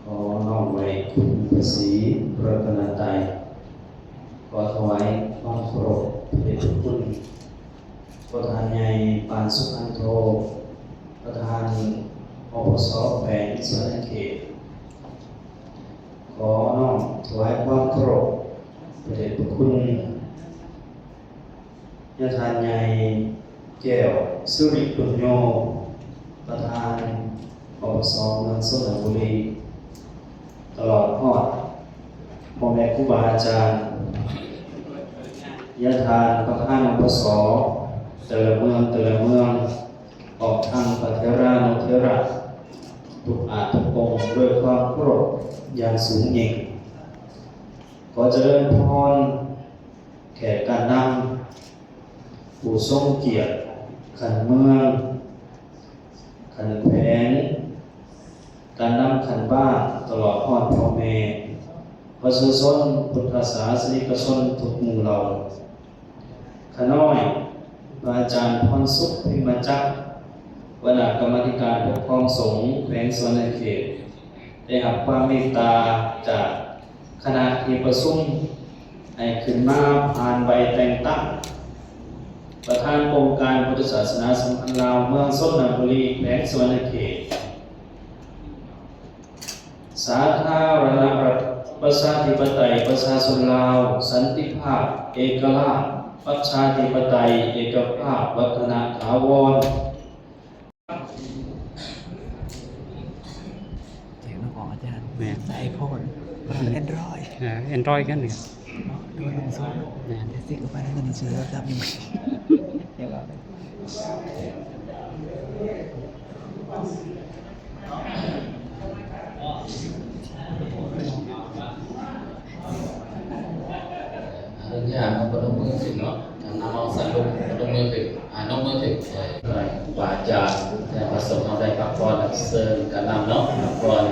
ຂໍນ້ອມໄຫວ້ຄຸນພະສີລັດຕະນະໄຕ, ຂໍຖວາຍຄວາມເຄົາລົບພະເດດພະຄຸນ ປະທານໃຫຍ່ ປານ ສຸພັນໂທ, ປະທານ ອພສ ແຂວງສະຫວັນນະເຂດ. ຂໍນ້ອມຖວາຍຄວາມເຄົາລົບພະເດດພະຄຸນ ຍາທ່ານໃຫຍ່ ແກ້ວ ສຸລິປຸນໂຍ, ປະທານ ອພສ ເມືອງຊົນນະບູລີ, ຕະຫຼອດຮອດພໍ່ແມ່ຄູບາອາຈານ, ຍາທ່ານປະທານ ອພສ ແຕ່ລະເມືອງ ແຕ່ລະເມືອງ, ພ້ອມທັງພະເຖລານຸເຖລະທຸກອາດທຸກອົງ ດ້ວຍຄວາມເຄົາລົບຢ່າງສູງຍິ່ງ. ຂໍຈະເລີນພອນ ແຂກການນຳ ຜູ້ຊົງກຽດຂັ້ນເມືອງ, ຂັ້ນແຂວງ, ການນຳຂັ້ນບ້ານ, ຕະຫຼອດຮອດພໍ່ແມ່ປະຊາຊົນ ພຸດທະສາສະນິກະຊົນທຸກໝູ່ເຫຼົ່າ. ຂ້ານ້ອຍ ພະອາຈານ ພອນສຸກ ພິມມະຈັກ, ຫົວໜ້າກຳມາທິການປົກຄອງສົງແຂວງສະຫວັນນະເຂດ, ໄດ້ຮັບຄວາມເມດຕາຈາກຄະນະທີ່ປະຊຸມ ໃຫ້ຂຶ້ນມາຜ່ານໃບແຕ່ງຕັ້ງ ປະທານອົງການພຸດທະສາສະໜາສຳພັນລາວ ເມືອງຊົນນະບູລີ ແຂວງສະຫວັນນະເຂດ. ສາທາລະນະລັດ ປະຊາທິປະໄຕ ປະຊາຊົນລາວ ສັນຕິພາບ ເອກະລາດ ປະຊາທິປະໄຕ ເອກະພາບ ວັດທະນະຖາວອນ. ເຈັບນະຂອງອາຈານ ແມ່ນ ໃສ່ໄອໂຟນ ແອນດຣອຍ ເອີ ແອນດຣອຍກັນນີ້ ເນາະ ໂດຍລົງສູງ ແມ່ນ ແຕ່ຊິກເຂົ້າໄປໃນເງິນຊື້ໂທລະສັບນີ້ ດຽວເອົາເລີຍ. ອະນຸຍາດໃຫ້ພະນົມມືຂຶ້ນເນາະ, ນຳເອົາສັນລຸກ ພະນົມມືຂຶ້ນ ອາ ນົມມືຂຶ້ນ. ເອີ ຄູບາອາຈານ ແລະ ພະສົງເຮົາໄດ້ພັກຜ່ອນ, ເຊີນການນຳເນາະ ພັກຜ່ອນ.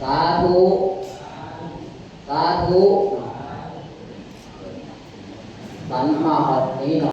ສາທຸ ສາທຸ ສັນມາຮອດນີ້ເນາະ.